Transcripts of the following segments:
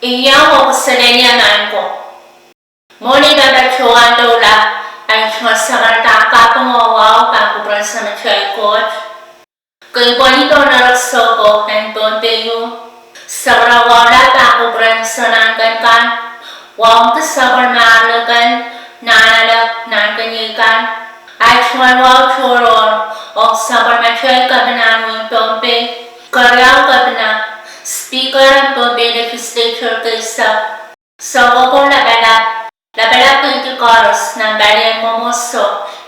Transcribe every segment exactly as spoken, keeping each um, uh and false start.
Iang oh kaselehlie maing ko. Mwohni pahn patohwan doula, ahi tungoal sakarada kaping oh wahu pahn kupwuren Samatail Koht. Kei pwehn pwurehng soukohp en Pohnpei ieu. Sakaradahn wahu pahn kupwuren Sounkomour kan, wahu en sapwellimomwi kan, nanalek, nahnkeniei kan. Ahi tungoal wahu tohrohr ong sapwellimatail Kepina en Pohnpei, Keriau Kepina, Speaker en Pohnpei Legislature keisek, Soukohpo Lapalap, Lapalap Committee koaros, nan palien mwomwohdiso,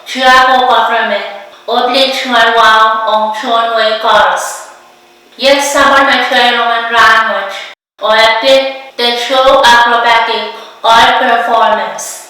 tiahk oh government, oh pil tungoal wahu ong tohn wehi koaros. Iet sapwellimatail rongen rahnwet, oh e pid The Joe Acrobatic Art Performance.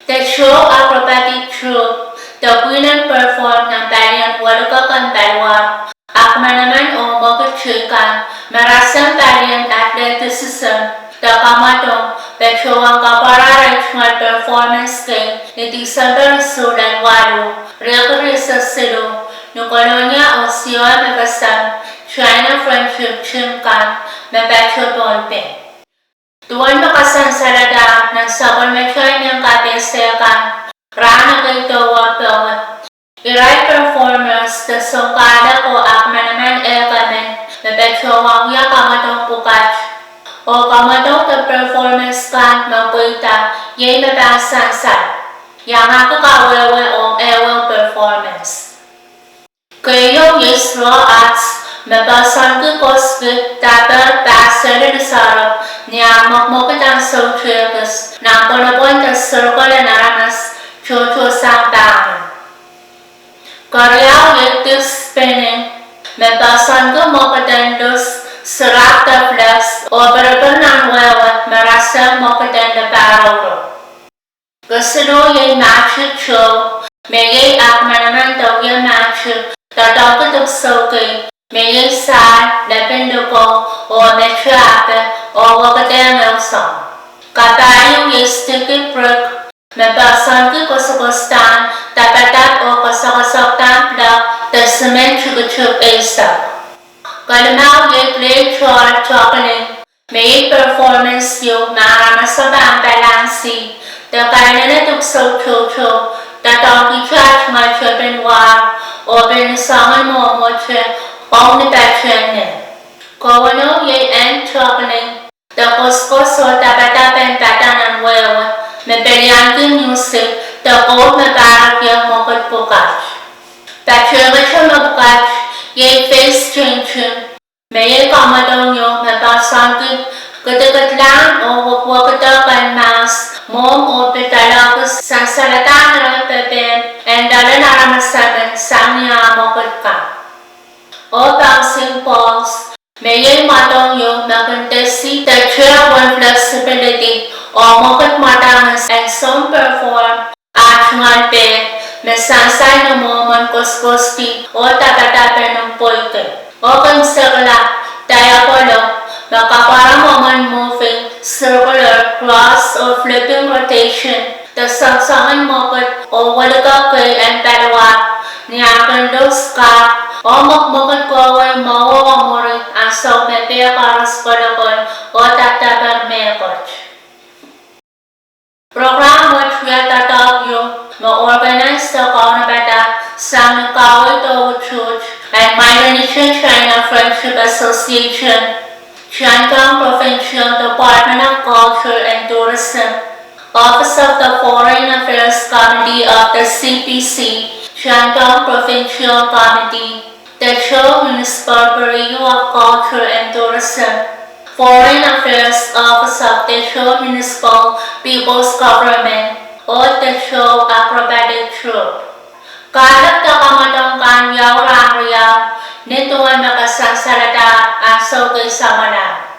The Joe Acrobatic Troupe, de pwihn en perform nan palien welkek en paliwar, ahk manaman oh mwekid teikan, me rasehng palien athleticism, de kamwadong, patohwan kapwarahr ahi tungoal performance kei, ni Tisempe isuh lel waluh, riekid rieisek siluh, ni Kolonia oh Siohmw FSM, China Friendship Gym kan, me patoh Pohnpei. Duwen me kasansaladahr nan sapwellimatail mehn kapehse kan, rahn ekei dohwei powe, irail performers de sounkahlap oh ahk manaman ehk emen, me patohwan wia kamwadong pwukat, oh kamwadong de performance kan me pweida, iei me pahn sansal, iangahki kawehwe ong ehuehu performance. Keieu iei Slow Arts, me poahsoanki koski, daper, pahseli, lisoarop, ni ahmw mwekmwekid ansou tehkis, nan pwonopwon de circle en aramas, tohtohsang pahmw. Keriau iei Disc Spinning, me poahsoanki mwekid en lus, sirap de flaps, oh pirepir nan wehwe, me rasehng mwekid en leparouro. Kesiluh iei Magic Show, me iei ahk manaman de wia magic, doadoahngki dipwisou kei, me iei sahl, lepin likou, oh mete ape, oh wekidehng ehu soang. Kapahieu iei Sticky Brick, me poahsoanki koasoakoasdahn, dapadap oh koasoakoasdahn block, de simen tikitik eisek. Kelimau iei Clay Toilet Juggling, me iei performance ieu me aramas pahn balansi, de kainene dipwisou toutou, doadoahngkihte aht tungoal tepin war, oh pil ni soangen mwomwohte, ong ni patehng neh. Kowenou iei hand juggling, de koasoakoas oh dapadap en pata nan wehwe, me pelianki music, de koul me pahrek ieu mwekid pwukat. Patehngete me pwukat, iei face changing, me iei kamwadong ieu me poahsoanki, kidikidlahn oh wekidekehn mouse, mwohmw oh pil doadoahngki sansaladahn irail pepehm, en loalen aramas emen sang ni ah mwekid kan. Oh bouncing balls, me iei mwadong ieu me kin desi de tehk uwen flexibility, oh mwekid mwadang en soun perform, aht tungoal peh, me sansal ni mwomwen koasoakoasdi, oh dapadap en mpweike. Oh kin sekla, diabolo, me kapwara mwomwen moving, circular, cross oh flipping rotation, de soangsoangen mwekid oh welkek kei en paliwar, ni ah kin lus kak, oh mwekmwekid kohwei mwowe oh mwuri, ansou me peh koaros kolokol, oh dapdaper mehkot. Program wet wia doadoahk ieu me organise de kaunopada sang ni kaweid oh tuht en Micronesia China Friendship Association, Shandong Provincial Department of Culture and Tourism, Office of the Foreign Affairs Committee of the C P C, Shandong Provincial Committee, Dezhou Municipal Bureau of Culture and Tourism, Foreign Affairs Office of Dezhou Municipal People's Government, oh Dezhou Acrobatic Troupe. Kahlap de kamwadong kan wiawi rahn riau, ni duwen me kasansaladahr ansou kei samwalahr.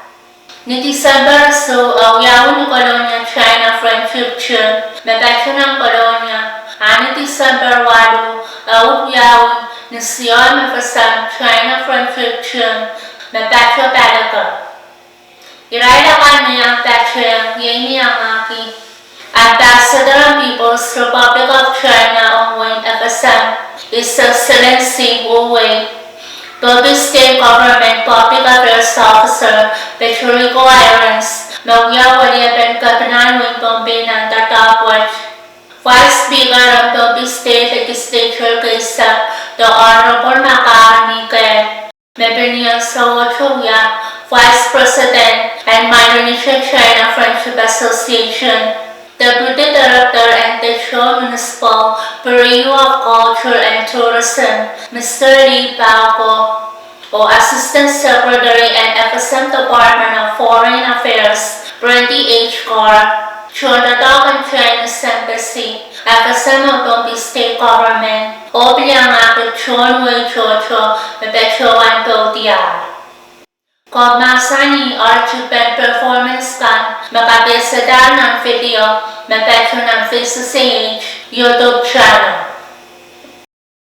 Ni Tisempe isuh e wiawi ni Kolonia China Friendship Gym, me patoh nan Kolonia, a ni Tisempe waluh e uhd wiawi ni Siohmw FSM China Friendship Gym, me patoh Palikir. Irail akan me iang patehng iei me iangahki Ambassador en People's Republic of China ong wehin F S M, His Excellency Wu Wei, Pohnpei State Government Public Affairs Officer Peteriko Irons, me wia weliepen kepinahn wehin Pohnpei nan doadoahk wet, Vice Speaker en Pohnpei State Legislature keisek, the Honorable Makar Miguel, me pil ni ansou wet wia Vice President en Micronesia China Friendship Association, Deputy Director en Teshio Municipal Bureau of Culture and Tourism, Mister Li Baogo, oh Assistant Secretary en F S M Department of Foreign Affairs, Brandi H. Carr, tohndoadoahk en China Embassy, F S M oh Pohnpei State Government, oh pil iangahki tohn wehi tohto me patohwan poudiahr. Komw mahsanih article performance kan me kapehsadahr nan video me patoh nan Faces Age YouTube channel.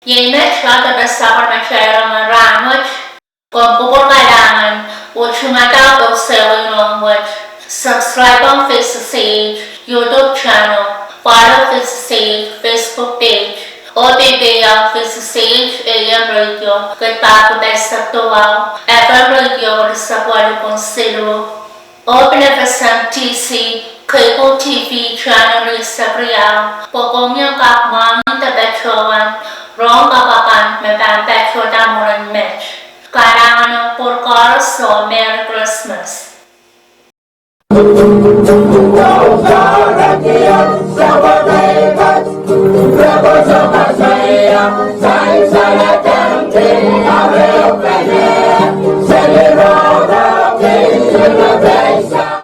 Iei met ahnsou me sapwellimatail rongen rahnwet. Komw kupwur kalahngan oh tungoal pwuhk sewese rongen wet. Subscribe ong Faces Age YouTube channel, follow Faces Age Facebook page, oh peipeia Faces Age A M radio kat pahr kupel eisek duwau, F M radio eisek waluh pwihn siluh, oh pil F S M D C cable T V channel eisek riau, pwe komw iang kak mwahngih de patohwan rong kapw akan me pahn patohda mwurin met. Kalahngan ong pwuhk koaros oh Merry Christmas.